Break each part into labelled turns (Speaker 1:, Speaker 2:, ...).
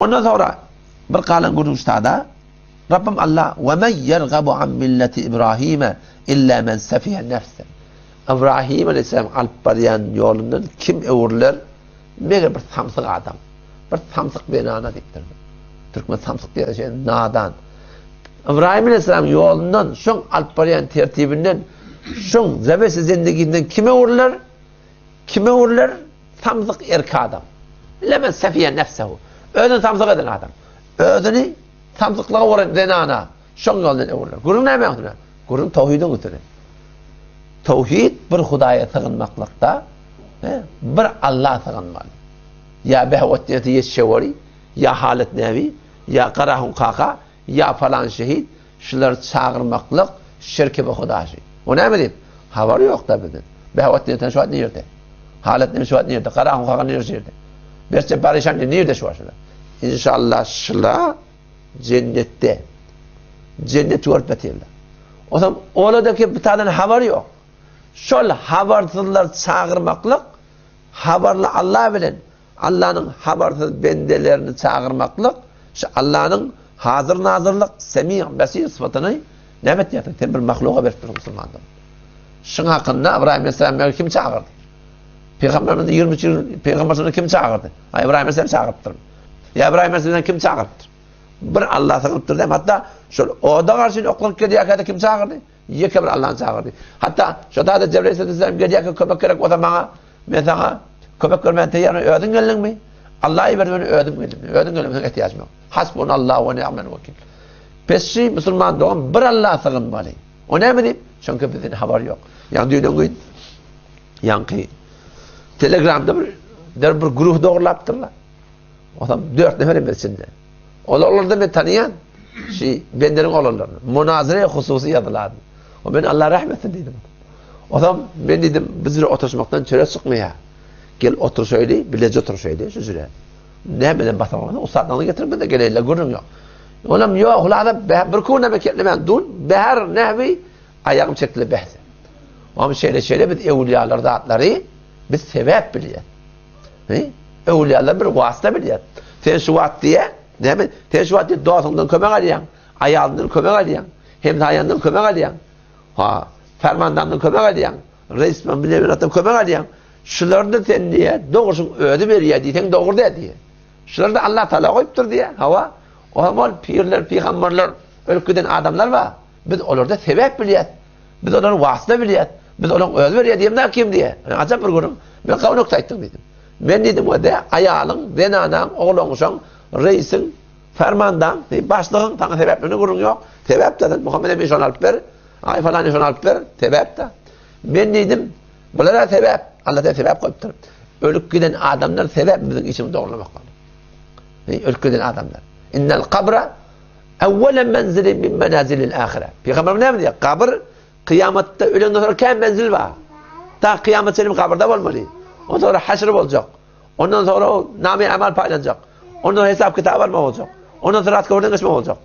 Speaker 1: Ondan soňra bir galan gürrüň ştada, Rabbym Alla, Ve men yergabu an milleti Ibrahime illa men sefihe nefse. Ibrahim aleyhisselam alyp barýan ýolundan kim öwrüler? Meger bir samsyk adam. Bir samsyk zenana diýipdir. Türkmen samsyk diýýär, şey, nadan. Ibrahim aleyhisselam ýolundan, şoň alyp barýan tertibinden, şoň zebesi zendiginden kim öwrüler? Kim öwrüler? Samsyk erki adam. Lemen sefiye nefsehu. Özüni samsyk eden adam. Özüni samsyklyga uran zenana şoň ýolundan öwrüler. Gürrüň näme üstüne? Gürrüň towhidiň üstüne. Towhid bir Hudaýa sygynmaklykda, bir Alla sygynmaly. Ýa Behwetdinete ýetişeweri, ýa Halyt Nebi, ýa Garahun kaka, Ýa falan şehit, şulary çagyrmaklyk şirki bi hudaşy. O näme diýip? Habary ýok-da bizden. Behwat diýen şu wagt nirde? Halat diýen şu wagt nirde? Garahun kagan nirde şu ýerde? Berçe Baryşan diýen nirde şu wagt şular? Inşallah şula jennetde. Jenneti görüp ýatyrlar. Onsoň oladaki bir tadan habary ýok. Şol habarsyzlary çagyrmaklyk habarly Allah bilen Allanyň habarsyz bendelerini çagyrmaklyk, şu Allanyň Hazyr-Nazyrlyk, Semig, Besir sypatyny näme etýärsiň? Sen bir mahluga berip dursuň musulmandan. Şuň hakynda Ybraýym aleyhisselam meni kim çagyrdy? Pygamberimiz 23 ýyl pygamberçiligine kim çagyrdy? Ha Ybraýym aleyhisselam çagyrypdyr. Ýa Ybraýym aleyhisselam kim çagyrypdyr? Bir Allah sygynypdyr diýip, hatda şol oda garşy oklanyp gelýärkä kim çagyrdy? Ýeke bir Allany çagyrdy. Hatda şo taýda Jebraýyl aleyhisselam gelýärkä kömek gerek bolsa maňa Men saňa kömek bermäne taýýarmy, özüň geldiňmi? Allah iberdi meni, özüm geldim. Özüň gelmeseň ähtiýajym ýok. Hasbunallahu we ni'mel wekil. Pes şi musulman dogan bir Allaha sygynmaly. O näme diýip? Çünki bizden habar ýok. Ýa düýn gün ýaňky Telegramda bir der bir guruh dogrulapdyrlar. Otam 4 nefer hem içinde. Olarlarda men tanıyan şi benderiň olanlaryny. Munazire hususy ýazylardy. O men Allah rahmet etsin diýdim. Otam men diýdim, biz jüre oturşmakdan çöre çykmaýar. Gel oturşaýly, bileje oturşaýly şu jüre. Nämeden basan bolsa ussatlaryny getirip biz de geleýler, gürrüň ýok. Olam ýok, hulasa bir kun näme ketlemän dun, bäher näbi aýagym çekdi behse. Olam şeýle şeýle biz öwliýalar zatlary biz sebäp bilýär. He? Öwliýalar bir wasda bilýär. Sen şu wagt diýe, näme? Sen şu wagt diýe dostuňdan kömek alýaň, aýalyňdan kömek alýaň, hemsaýaňdan kömek alýaň. Ha, fermandandan kömek alýaň, reis bilen bilebiratdan kömek alýaň. Şularda sen diýe, dogrusyň özi berýär diýseň dogry däl diýe. Şularda Allah Taala goýupdyr diýe. Hawa. O ol pirler, pygamberler, ölüp giden adamlar bar. Biz olarda sebäp bilýäs. Biz olary wasda bilýäs. Biz olaryň özi berýär diýemde kim diýe. Ajap bir gürrüň. Men gawy nokta aýtdym diýdim. Men diýdim o de aýalyň, zenanaň, ogluň, şoň, reisiň, fermandaň, başlygyň saňa sebäplerine gürrüň ýok. Sebäp de sen Muhammed Emin şony alyp ber. Aý falany şony alyp ber. Sebäp de. Men diýdim, bulara sebäp, Allah da sebäp goýupdyr. Ölüp giden adamlar sebäp biziň işimizi dogrulamak. Ölüp giden adamlar. Innel kabra Awwala menzilin min menazilil ahire. Pygamberimiz näme diýýär? Gabyr kyýamatda ölenden soňra kän menzil bar. Ta kyýamat çenli gabyrda bolmaly. Ondan soňra haşr boljak. Ondan soňra name amal paýlanjak. Ondan soňra hesap kitap almak boljak. Ondan soňra gabrdan geçmek boljak.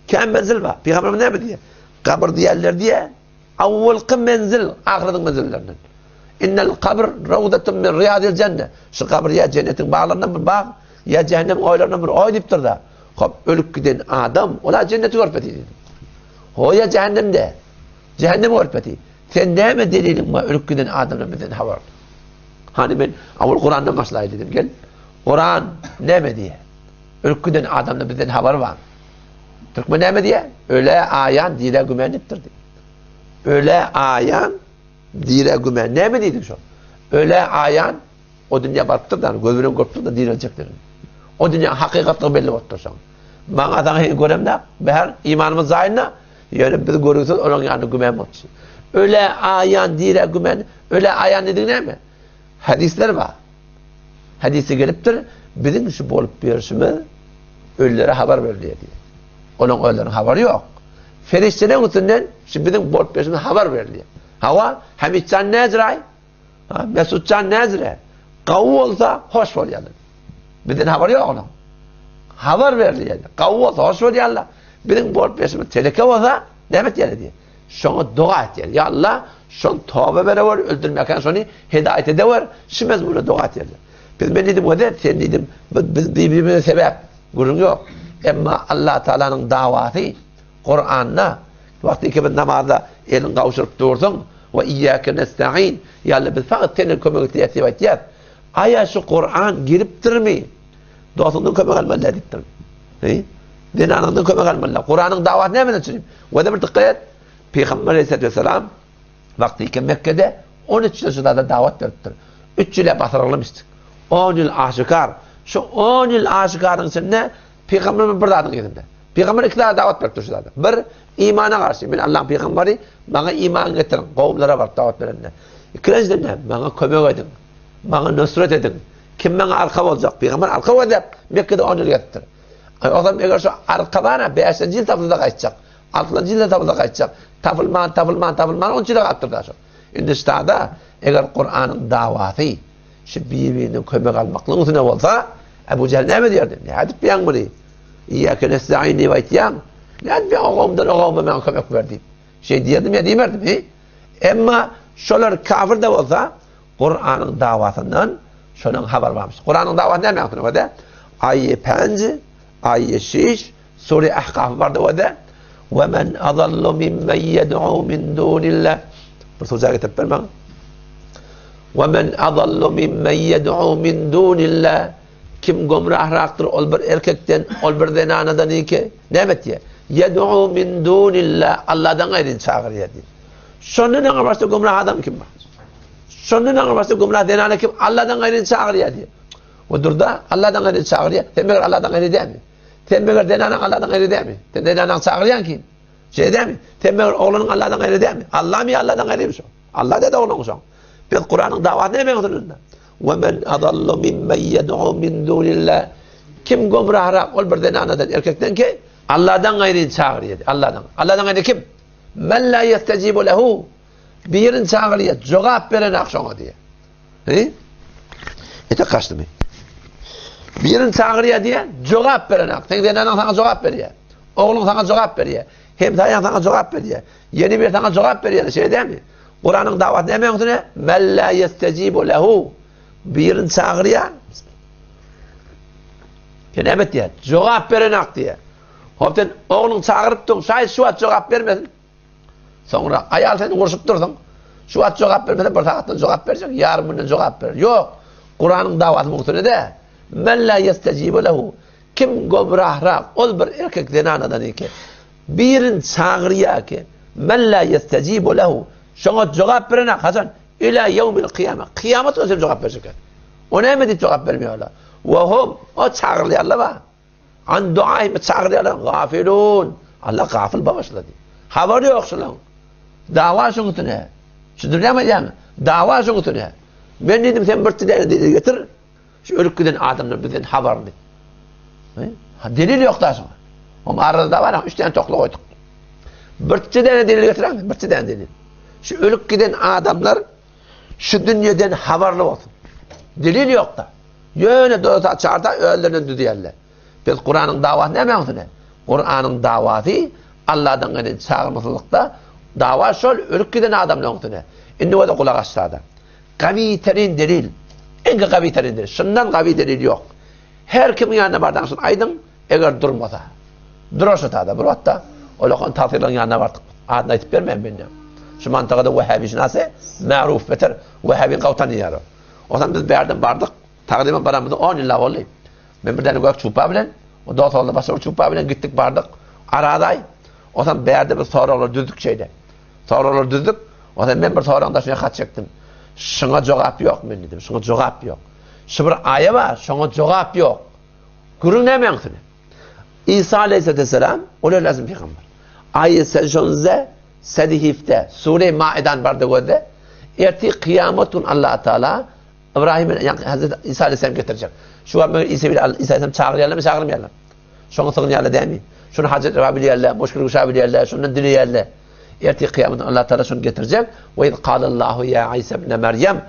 Speaker 1: Kän menzil bar. Pygamberimiz näme diýýär? Gabyr diýerler diýýär. Awwalky menzil ahyretiň menzillerinden. Innel kabr rawdatun min riyadil jenne. Şu gabyr ýa jennetiň baglaryndan bir bag, ýa jähennemiň oýlaryndan bir oý diýipdir-de. Hop, ölüp giden adam, ola jenneti görüp ýatyr. Ho ýa jähennemde. Jähennemi görüp ýatyr. Sen näme deliliň bar ölüp giden adamdan bizden habar. Hany men awal Kurandan başlaýyn diýdim. Gel. Kuran näme diýýär? Ölüp giden adamdan bizden habar bar. Türkmen näme diýýär? Öle aýan dirä gümen diýipdir diýip. Öle aýan dirä gümen. Näme diýdik şo? Öle aýan o dünýä barypdyr da, göz bilen görüpdir da direljekdigini. O dünýä hakykatlygy belli bolupdyr şoň. Maňa saňa hem göremde, bäher imanymyz zaýynda, ýöne biz görügsiz olaň ýanynda gümen bolupdyr. Öle aýan dirä gümen, öle aýan diýdigi näme? Hadisler bar. Hadisde gelipdir, biziň şu bolup ýörşümiz ölülere habar berilýär diýip. Olaň özleriniň habary ýok. Ferişdeleriň üstünden şu biziň bolup ýörşümiz habar berilýär. Hawa, Hamidjan näziraý? Ha, Mesutjan näzire? Gawy bolsa hoş bolýarlar. Bizden habary ýok olaň. Habar berilýär. Gawy bolsa hoş bolýarlar. Biziň bolup ýörşümiz teleke bolsa näme etýärler diýip. Şoňa doga etýär. Ýa Allah, şony toba berewer, öldürmekä şony hidaýat edewer, şu mezmunda doga etýärler. Biz men diýdim, Wezet, sen diýdim, biz bir-birimize sebäp. Gürrüň ýok. Emma Allah Taalanyň dawasy Kuranda wagty ki biz namazda elini gowşuryp dursaň we iyyake nesta'in ýa Allah biz fakat senden kömek isleýäs diýip aýtýas. Aýa şu Kuran gelipdirmi? Dostuňdan kömek almaly däl diýipdir. He? Zenanyňdan kömek almaly däl. Kuranyň dawasy nämeden çykyp? We de bir dikkat et. Pygamber aleyhissalatu vesselam wagty ki Mekke'de 13 ýyl şu zada dawat beripdir. 3 ýyl basyrylmyşdyk. 10 ýyl aşykar. Şu 10 ýyl aşykaryň içinde Pygamber bir zadyň yzynda. Pygamber iki zada dawat beripdir şu zada. Bir, imana garşy. Men Allah'ın pygamberi, maňa iman getiriň. Gowumlara baryp dawat berende. Ikilenjiden näme? Maňa kömek ediň. Maňa nusret ediň. Kim maňa arka boljak? Pygamber arka gözläp Mekke'de 10 ýyl gezipdir. Ay, o zaman eger şu arka bara 5-nji ýyl tapylsa gaýtjak. 6-njy ýylda tapylsa gaýtjak. Tapylman, tapylman, tapylman 10 ýyla galypdyr da şu. Indi ştada eger Kur'anyň dawasy şu bir-birinden kömek almaklygyň üstüne bolsa, Ebu Jehil näme diýerdi? Nädip diýýäň muny? Iýýäke nesta'in diýip aýtýaň. Nädip ýa ogumdan oguma maňa kömek ber diýip. Şeý diýerdim ýa diýmerdim, he? Emma şolar kafir de bolsa, Kur'anyň dawasyndan şonuň habar barmyş. Kur'anyň dawasy näme ýagtyny görde? Aýy penj, aýy şiş, Sure Ahkaf bardy görde. Ve men azallu mimmen yed'u min dunillah. Bir sure getirip bermäň. Ve men azallu mimmen yed'u min dunillah. Kim gomrahrakdyr ol bir erkekden, ol bir zenanadan iki. Näme etýär? Yed'u min dunillah. Allahdan gaýry çagyrýar diýip. Şondan öňe başda gomrah adam kim bar? Şondan öňe başda gomrah zenana kim? Allahdan gaýry çagyrýar diýip. O durda Allahdan gaýry çagyrýar. Sen meger Allahdan gaýry dälmi? Sen meger zenanaň Allahdan gaýry dälmi? Sen zenanaň çagyrýan kim? Şeýle dälmi? Sen meger oglanyň Allahdan gaýry dälmi? Allahmy Allahdan gaýrymy şo? Allah dedi ogluň şoň. Biz Kuranyň dawasy näme ýoňsunda? Ve men adallu mimmen yed'u min dunillah. Kim gomrahrak ol bir zenanadan erkekden ki Allahdan gaýry çagyrýar. Allahdan. Allahdan gaýry kim? Men la yestejibu lehu. Birini çagyrýar, jogap beren ak şoňa diýär. He? Ete kaçdymy? Birini çagyrýar diýär, jogap beren ak. Sen zenanaň sana jogap berýär. Ogluň sana jogap berýär. Hemsaýaň sana jogap berýär. Ýene bir sana jogap berýär, şeýle dälmi? Kuranyň dawasy näme öňsüne? Men la yestejibu lehu. Birini çagyrýar. Sen näme etýär? Jogap beren ak diýär. Hop sen ogluň çagyryp dur, şaýt şu wagt jogap bermesin. Soňra aýal sen urşup dursuň. Şu wagt jogap bermese bir sagatdan jogap berjek, ýarym günden jogap berer. Ýok. Kuranyň dawasy muňsüne de. Men la yestejibu lehu. Kim gomrahrak ol bir erkek zenanadan eke. Birin çagyrýar ki, men la yestejibu lehu. Şoňa jogap berene haçan? Ila ýewmil kyýama. Kyýamat günü jogap berjek. O näme diýip jogap bermeýärler? Wa hum o çagyrylýarlar ba. An duaýmy çagyrýarlar gafilun. Allah gafyl bagyşlady. Habary ýok şulaň. Dawa şuň üstüne. Düşündirýärmi aýdýan? Dawa şuň üstüne. Men diýdim sen bir tane delil getir. Şu ölüp giden adamlar bizden habarly. Ha, delil ýok da şoňa. Oň arada bar, üç tane tokla goýduk. Bir tane delil getiren, bir tane delil. Şu ölüp giden adamlar şu dünýeden habarly bolsun. Delil ýok da. Ýöne dost açarda özlerinden düzýärler. Biz Kuranyň dawasy näme üstüne? Kuranyň dawasy Allahdan gelen çagyrmasyzlykda dawa şol ölüp giden adamlaryň üstüne. Indi bolsa gulak açsada. Gawy terin delil. Iň gawy terin delil. Şundan gawy delil ýok. Her kimiň ýanyna bardaň şuny aýdyň, eger durmasa. Durar şu tada bir wagtda olakan tagsylaryň ýanyna bardyk. Adyny aýdyp bermän men. Şu mantagada Wahhabi şinasy ma'ruf beter Wahhabi gawtan diýýär. Ondan biz bärden bardyk. Tagryban baramyzda 10 ýyl boldy. Men bir däne gök çupa bilen, o dost oglan başga bir çupa bilen gitdik bardyk. Aradaý. Ondan bärde bir soraglar düzdük şeýle. Soraglar düzdük. Ondan men bir soragyň daşyna hat çekdim. Şuňa jogap ýok men dedim. Şuňa jogap ýok. Şu bir aýa bar, şoňa jogap ýok. Gürrüň näme ýaňsyny? İsa aleyhisselam, ol lazım peygamber. Aýy sen şonza Sedihifde, Sure Maidan bardy gözde. Erti kıyamet gün Allah Teala İbrahim yani Hazreti İsa Aleyhisselam getirecek. Şu wagt men İsa İsa Aleyhisselam çagyrýarlar mı, çagyrmaýarlar? Şoňa sygynýarlar dämi? Şunu Hazreti Raba bilýärler, Muşkil Guşa bilýärler, şundan dileýärler. Erti kıyamet Allah Teala şunu getirecek. Ve iz kalallahu ya İsa ibn Meryem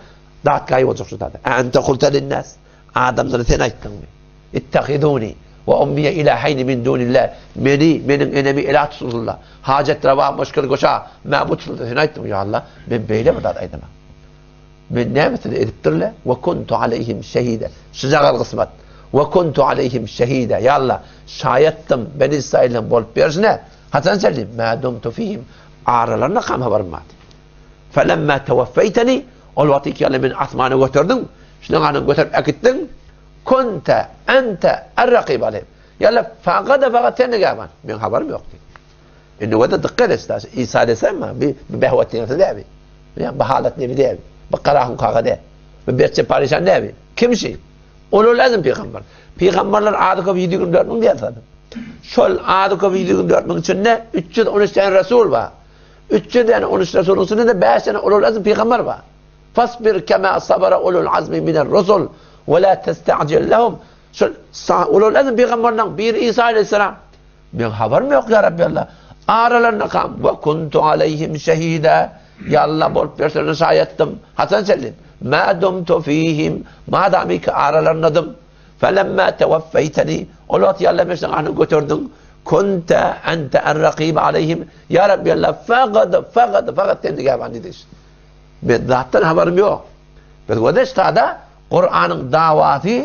Speaker 1: datgaý boljak şu zada. Ente kulte linnas. Adamlara sen aýtdyňmy? Ittehiduni we ummiye ilaheyni min dunillah. Meni, meniň enemi ilah tutsunlar. Hacet reva, muşkil guşa, mabut tutsunlar. Sen aýtdyň ya Allah, men beýle bir zat aýdamam. Men nämesini edipdirle? We kuntu aleyhim şehide. Şu jagal gysmat. We kuntu aleyhim şehide. Ya Allah, şaýatdym Beni Israilden bolup berşine. Haçan çenli? Ma dumtu fihim. Aralarynda kam habarym bardy. Felemma tewaffeyteni ol wagty ki Allah meni asmana göterdiň, şunuň anyny göterip äkitdiň. Kunte ente er-rakib aleyhim. Ya Allah, fakat fakat sen nigaban. Men habarym ýokdy. Indi o-da dykgat et, Isa aleyhisselam bir behwet diýen däbi. Ýa bu halat nebi däbi. Bu gara hunkaga däbi. Bu berçe parişan däbi. Kim şi? Ulul azm pygamber. Pygamberler ady köp 124 müň diýen zaten. Şol ady köp 124 müň içinde 313 tane resul bar. 300 tane 13 resulun içinde de 5 tane ulul azm pygamber bar. Fasbir kema sabara ulul azmi minel rusul ve la testa'cil lehum. Şol ulul azm pygamberlerin biri İsa aleyhisselam. Meň habarym ýok ýa Rabbi Allah. Aralarynda kam we kuntu aleyhim şehide. Ya Allah bolup bersene şaýatdym. Haçan çenli? Ma dumtu fihim. Madam ki aralaryndadım. Felemma tewaffeyteni. Ol wagt ya Allah men seni ahny göterdiň. Kunte ente er-rakib aleyhim. Ya Rabbi Allah fakat fakat fakat sen nigaban diýdi. Men zatdan habarym ýok. Biz gözeş sada Kur'anyň dawasy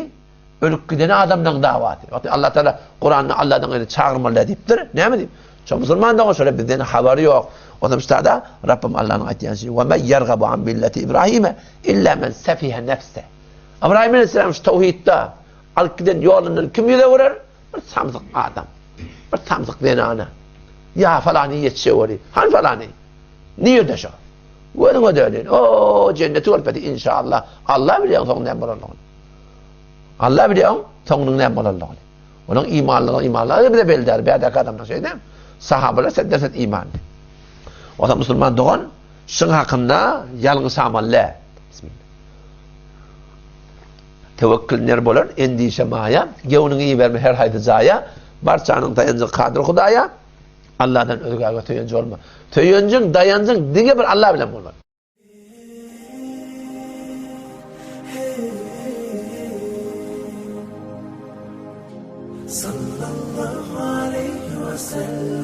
Speaker 1: Ölüp giden adamlaryň dawasy. Wagty Allah Taala Kuranda Allahdan gaýry çagyrmaly däl diýipdir. Näme diýip? Şo musulman dogan şola bizden habary ýok. Ondan ştada Rabbim Allahnyň aýtýan şeýi, "Ve men yergabu an milleti İbrahime illa men sefihe nefse." İbrahim aleyhisselam şu tawhidde alyp giden ýolundan kim ýüz öwrer? Bir samsyk adam. Bir samsyk zenana. Ya falany ýetişeweri. Han falany. Nirde şo? Gözüňe döneýin. O jenneti görüp inşallah. Allah bilýär soň näme bolandygyny. Allah bilýär soňunyň näme bolandygyny. Onuň imanlygy imanlygy bize belli däl. Bädäki adamlar şeýle däl. Sahabalar setden-set imanly. Osa musulman dogan şuň hakynda ýalňyş amaly. Bismillah. Tewekkül ner bolar, endişe maýa, gewniňi iberme her haýsy jaýa, barçanyň daýanjy Kadyr Hudaýa, Allahdan özgäge söýenji bolma. Söýenjiň, daýanjyň diňe bir Allah bilen bolmaly.
Speaker 2: Sallallahu aleyhi ve sellem.